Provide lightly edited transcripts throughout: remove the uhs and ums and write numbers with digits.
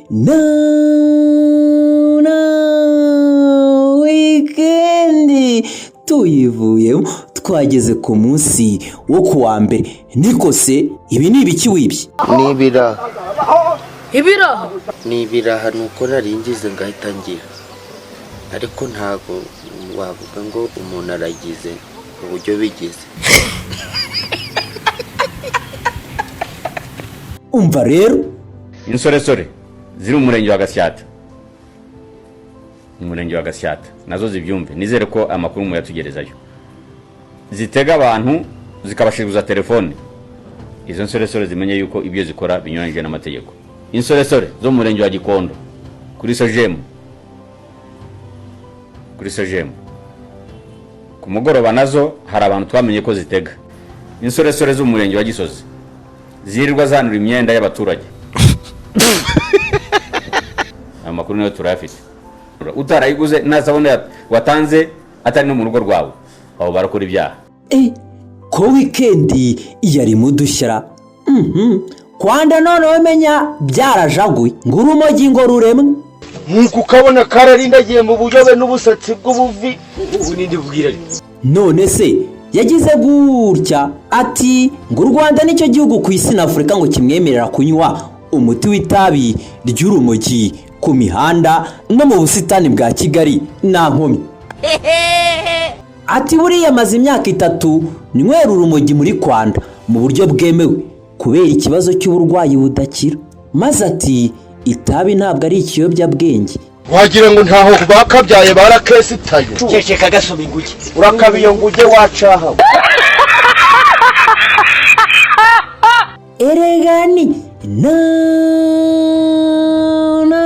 Na na weekend tuyivuyemo, twageze ku munsi wo kuwa mbere. Niko se, ibi ni ibiki wibye? Ni ibiraha. Ibiraha? Ni ibiraha, ni uko naringize ngahita ngira, ariko ntabwo wavuga ngo umuntu aragize uburyo bigize. Umva rero. Insoresore ziri mu murenge wa Gasyata, mu murenge wa Gasyata, nazo zibyumve. Nizere ko amakuru muyatugerezayo. Zitega abantu zikabashiguza telefone, izo nsoresore zimenye yuko ibyo zikora binyuranyije n'amategeko. Insoresore zo mu murenge wa Gikondo kuri Sojemu, kuri Sojemu ku mugoroba, nazo hari abantu twamenye ko zitega. Insoresore zo mu murenge wa Gisozi zirirwa zanura imyenda y'abaturage, ayo makuru nayo turayafite. Utarayiguze, nta sabune watanze, atari no mu rugo rwawe, abo barakora ibyaha. E ko weekend yarimo udushyira kwanda, noneho menya byarajaguye ngo urumogi ngo ruremwe. Nk'uko ukabona kararindagiye mu buyobe n'ubusatsi bw'ubuvi, ubu nindi bwira. None se yagize gutya ati ngo u Rwanda nicyo gihugu ku isi na Afurika ngo kimwemerera kunywa umuti w'itabi ry'urumogi ku mihanda no mu busitani bwa Kigali nta nkomyi. Ati buriya amaze imyaka 3 nywera urumogi muri Kwanda mu buryo bwemewe kubera ikibazo cy'uburwayi budakira. Maze ati itabi ntabwo ari ikiyobyabwenge. Wagira ngo ntaho bakabyaye, barakesitaye. Ceceka, gasoma inguge. Urakaba iyo nguge wacahawe. Erega ni na na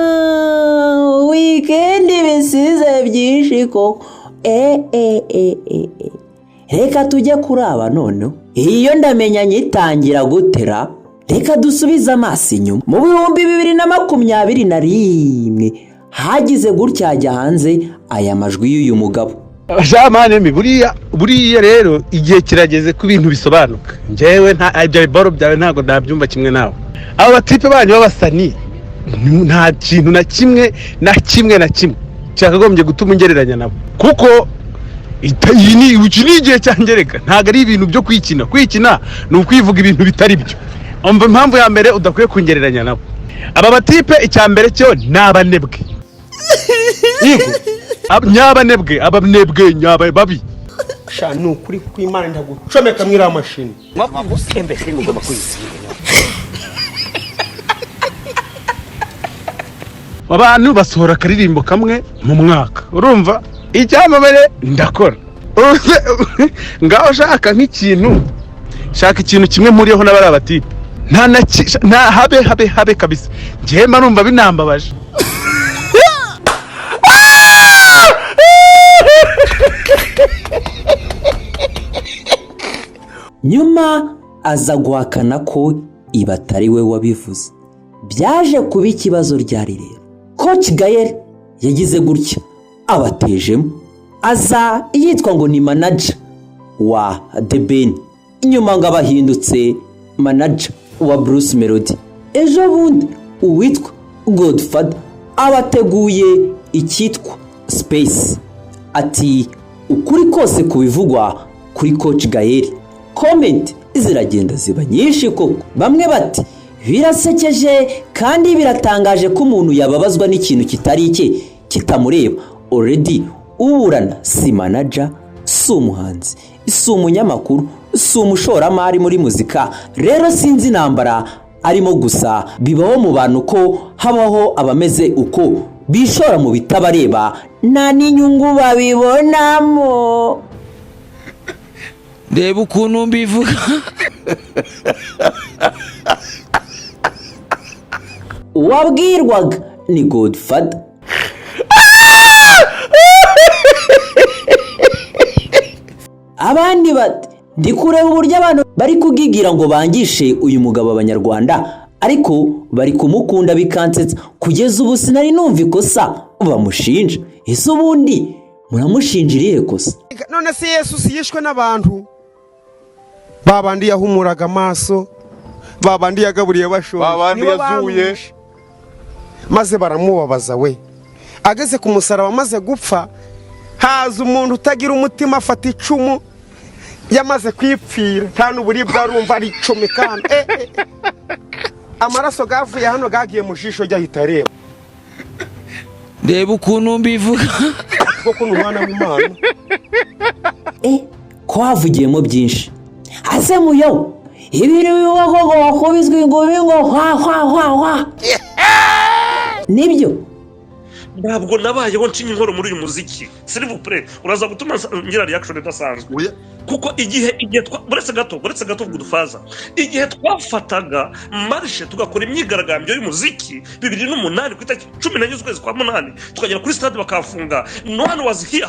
weekend bisize byinshi koko. E e e e e, reka tujye kuri aba noneho. Iyo ndamenya nyitangira gutera, reka dusubize amaso inyuma mu 2021, hagize gutya hajya hanze aya majwi y'uyu mugabo. Jamani, buriya buriya rero igihe kirageze ko ibintu bisobanuka. Njyewe nta ibyo biboro byawe ntabwo nabyumva kimwe nawe. Abo batipe banyu b'abasani, nta kintu na kimwe na kimwe na kimwe cyakagombye gutuma ungereranya nabo, kuko iyi ni iki ni igihe cyangereka, ntabwo ari ibintu byo kwikina. Kwikina ni ukwivuga ibintu bitari byo. Umva impamvu ya mbere udakwiye kungereranya nabo. Aba batipe, icya mbere cyo ni abanebwe. Yego. Nyabanebwe, abanebwe nyaba babi. Sha, ni ukuri kw'Imana, ndagucomeka muri iriya mashini. Abantu basohora akaririmbo kamwe mu mwaka, urumva icyamamare ndakora. Ngaho shaka nk'ikintu, shaka ikintu kimwe mpuriyeho n'abari abatipe. Nta na nta habe habe habe kabisa. Njyewe mba numva binambabaje. Nyuma aza guhakana ko ibi atari we wabivuze. Byaje kuba ikibazo ryari rero? Coach Gael yagize gutya abatejemo, aza yitwa ngo ni manager wa The Ben, nyuma ngo abahindutse manager wa Bruce Melody. Ejo bundi uwitwa Godfather abateguye icyitwa Space, ati ukuri kose kubivugwa kuri Coach Gael. Comment ziragenda ziba nyinshi koko. Bamwe bati birasekeje kandi biratangaje ko umuntu yababazwa n'ikintu kitari icye, kitamureba. Already uburana si manager, si umuhanzi, si umunyamakuru, si umushoramari muri muzika. Rero sinzi intambara arimo, gusa bibaho mu bantu ko habaho abameze uko bishora mu bitabareba, nta n'inyungu babibonamo. Reba ukuntu mbivuga. Uwabwirwaga ni Godfather. Abandi bati ndi kureba uburyo abantu bari kugigira ngo bangishe uyu mugabo abanyarwanda, ariko bari kumukunda bikansetsa. Kugeza ubu sinari numva ikosa bamushinja. Ese ubundi muramushinja irihe kosa? None se Yesu si yishwe n'abantu babandi yahumuraga amaso, babandi yagaburiye bashonje, Babandi nibo yazuye. bamwishe. Maze baramubabaza. We ageze ku musaraba, amaze gupfa, haza umuntu utagira umutima, afata icumu. Yamaze kwipfira, nta n'uburibwe arumva, aricomeka hano. Eh, eh, eh. Amaraso gavuye hano gagiye mu jisho rye, ahita areba. Reba ukuntu mbivuga. Kuko ni umwana w'Imana. Ko havugiyemo byinshi ase muyo ibintu bivuga ko ngo wakubiswe ingumi, ngo hwa hwa hwa hwa, nibyo? Ntabwo nabayeho ncinya inkoro muri uyu muziki. S'il vous plaît, uraza gutuma ngira reaction idasanzwe, kuko igihe buretse gato Godfather, igihe twafataga marche, tugakora imyigaragambyo y'umuziki 2008 ku itariki 14 z'ukwezi kwa munani, tukagera kuri stade bakafunga, no one was here.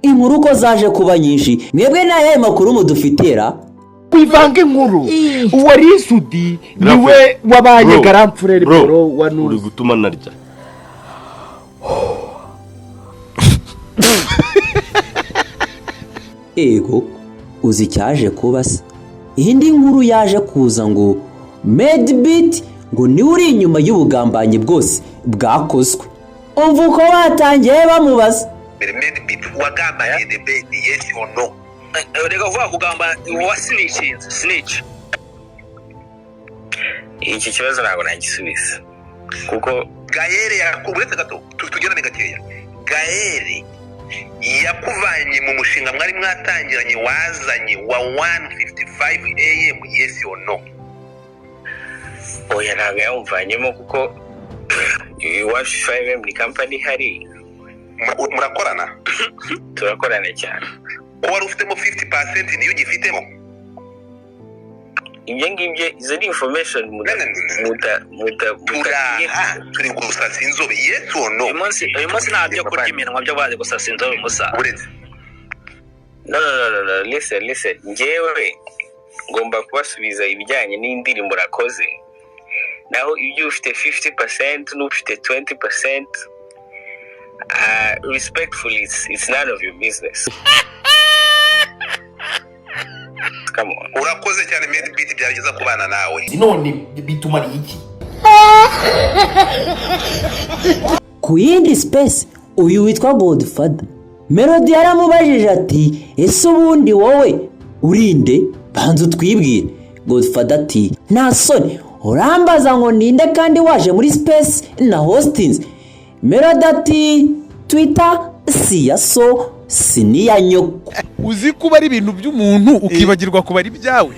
Inkuru ko zaje kuba nyinshi, mwebwe ni ayahe makuru mudufitira? Kwivanga inkuru, uwari Sudi niwe wabaye grand frère bro wa Uri Nuzi. gutuma narya. Ego, uzi icyaje kuba se? Indi nkuru yaje kuza ngo Madebeat ngo niwe uri inyuma y'ubugambanyi bwose bwakozwe. Umva uko batangiye bamubaza. Wagambaniye The Ben, yes or no? Reka vuba kugamba wa snitchinze snitch. Iki kibazo ntabwo nagisubiza kuko Gael uretse gato, tugendane gakeya. Gael yakuvanye mu mushinga mwari mwatangiranye, wazanye wa 1:55 AM, yes or no? Oya, ntabwo yawumvanyemo kuko Iwacu 5M ni company ihari. Murakorana? Turakorana cyane. Ko wari ufitemo 50%, niyo ugifitemo? Ibyo ngibyo, izo ni information muda muda muda. Turaha turi gusasa inzobe, yes or no? Uyu munsi nta byo kurya iminwa byo bazi gusasa inzobe musa. Uretse No, no, no, no, no, listen, listen, njyewe ngomba kubasubiza ibijyanye n'indirimbo nakoze, naho ibyo ufite 50% n'ufite 20%, respectfully, it's none of your business. Come on. Urakoze cyane, Madebeat, byari byiza kubana nawe. None bitumariye iki? Ku yindi space, uyu witwa Godfather Melody yaramubajije ati: "Ese ubundi wowe urinde? Banza utwibwire." Godfather ati: "Nta soni, urambaza ngo ninde kandi waje muri space na hostinze?" Melody ati: "Twitter si iya so, si n'iya nyoko." Uzi kuba ari ibintu by'umuntu ukibagirwa kubara ibyawe.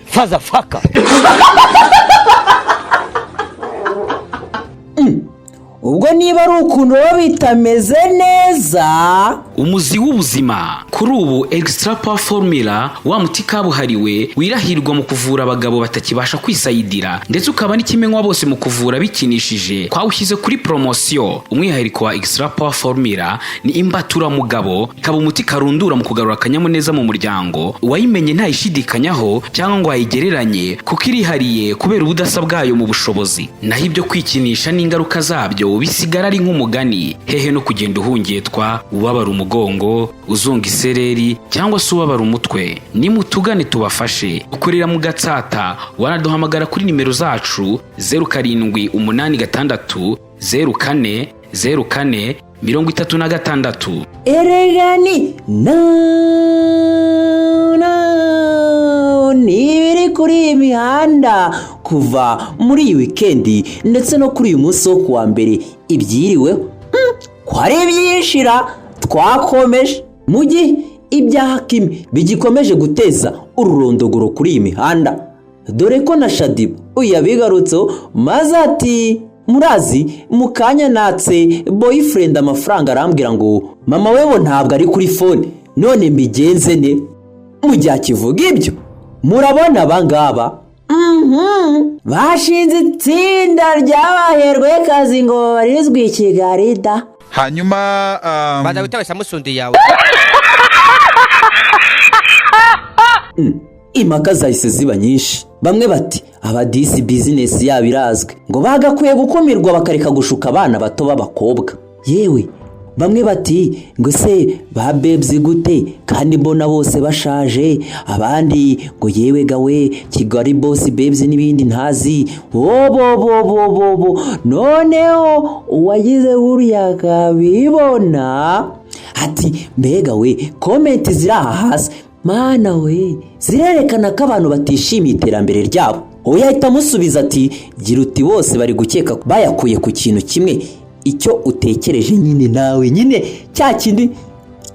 Fazafaka. Ubwo niba ari ukuntu baba bitameze neza. Umuzi w'ubuzima kuri ubu, Extra Power Formula, wa muti kabuhariwe wirahirwa mu kuvura abagabo batakibasha kwisayidira, ndetse ukaba n'ikimenywa bose mu kuvura bikinishije, twawushyize kuri poromosiyo. Umwihariko wa Extra Power Formula ni imbaturamugabo, ikaba umuti karundura mu kugarura akanyamuneza mu muryango. Uwayimenye ntayishidikanyaho cyangwa ngo ayigereranye, kuko irihariye kubera ubudasa bwayo mu bushobozi. Naho ibyo kwikinisha n'ingaruka zabyo bisigara ari nk'umugani. Hehe no kugenda uhungetwa, ubabara umugongo, uzunga isereri cyangwa se ubabara umutwe. Nimutugane tubafashe. Dukorera mu Gatsata. Wanaduhamagara kuri nimero zacu 0786040436. Erega ni na na ni ibiri kuri iyi mihanda kuva muri iyi wikendi ndetse no kuri uyu munsi wo kuwa mbere ibyiriweho, ko ari ibyishira twakomeje mu gihe ibya Hakimi bigikomeje guteza ururondogoro kuri iyi mihanda, dore ko na Shaddyboo yabigarutseho maze ati: "Murazi mu kanya natse boyfriend amafaranga, arambwira ngo mama wewe ntabwo ari kuri phone, none mbigenze ne?" Mu gihe akivuga ibyo, murabona abangaba bashinze itsinda ry'abaherwekazi ngo babarizwe i Kigali da. Hanyuma Baza witabe samusundi yawe. Impaka zahise ziba nyinshi. Bamwe bati: "Abadisi business yabo irazwi, ngo bagakwiye gukumirwa, bakareka gushuka abana bato b'abakobwa." Yewe. Bamwe bati ngo se ba Babes gute kandi mbona bose bashaje? Abandi ngo yewe gawe, Kigali Boss Babes n'ibindi ntazi bobo. Noneho uwagize buriya akabibona ati mbega we, comment ziri aha hasi, mana we, zirerekana ko abantu batishimiye iterambere ryabo. Uwo yahita amusubiza ati gira uti bose bari gukeka bayakuye ku kintu kimwe, icyo utekereje nyine nawe nyine cya kindi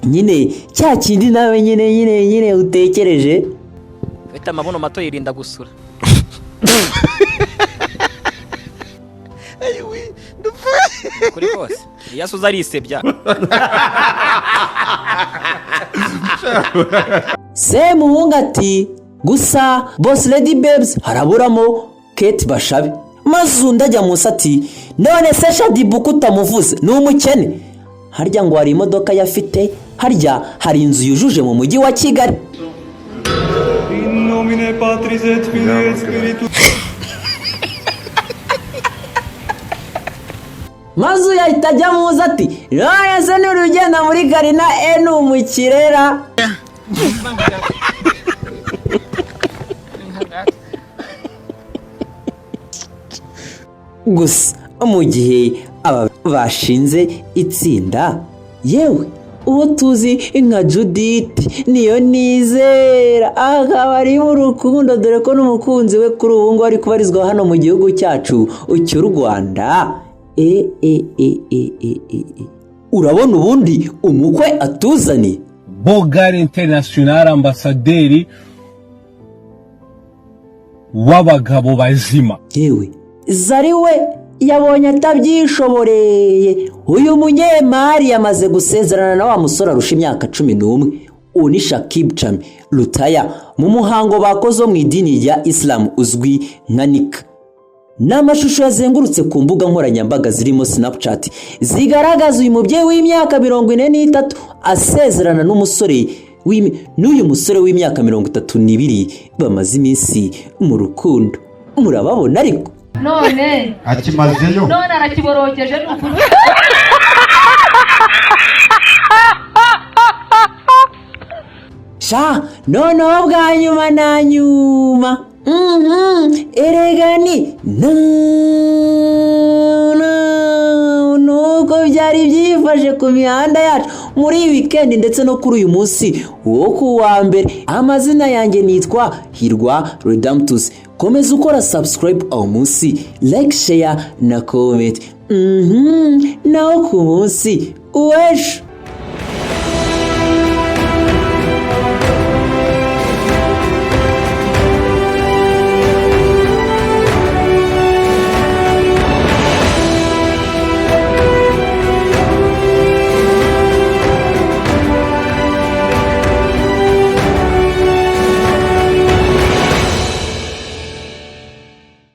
nyine, cya kindi nawe nyine nyine nyine utekereje. Ufite amabuno mato yirinda gusura. Kuri kose iyo asuze arisebya. Semuhungu ati gusa Boss Lady Babes haraburamo Kate Bashabe. Maze undi ajya munsi ati none se Shaddyboo ko utamuvuze, ni umukene? Harya ngo hari imodoka yafite, harya hari inzu yujuje mu mujyi wa Kigali. In nomine Patris et Filii et Spiritus. Maze uyu ahita ajya muzi ati none se nurugenda muri Karina e ni umukirera. Gusa mu gihe aba bashinze itsinda, yewe uwo tuzi nka Judith niyo nizera akaba ari mu rukundo, dore ko n'umukunzi we kuri ubu ngubu ari kubarizwa hano mu gihugu cyacu cy'u Rwanda. E e e e e e e. Urabona ubundi umukwe atuzaniye Bogari International, ambasaderi w'abagabo bazima. Yewe Zari we yabonye atabyishoboreye. Uyu munyemari yamaze gusezerana na wa musore arusha imyaka 11, uwo ni Shakib Chami Lutaya, mu muhango bakoze wo mu idini rya Islam uzwi nka Nika. Ni amashusho yazengurutse ku mbuga nkoranyambaga zirimo Snapchat, zigaragaza uyu mubyeyi w'imyaka 43 asezerana n'umusore n'uyu musore w'imyaka 32 bamaze iminsi mu rukundo. Murababona ariko none akimazeyo none arakiborogeje ni ukuri. Sha noneho bwa nyuma na nyuma, erega ni nuko byari byifashe ku mihanda yacu muri iyi weekend ndetse no kuri uyu munsi wo ku wa mbere. Amazina yanjye nitwa Hirwa Redemptus. Komeza ukora subscribe aho munsi, like, share na comment. Naho ku munsi w'ejo.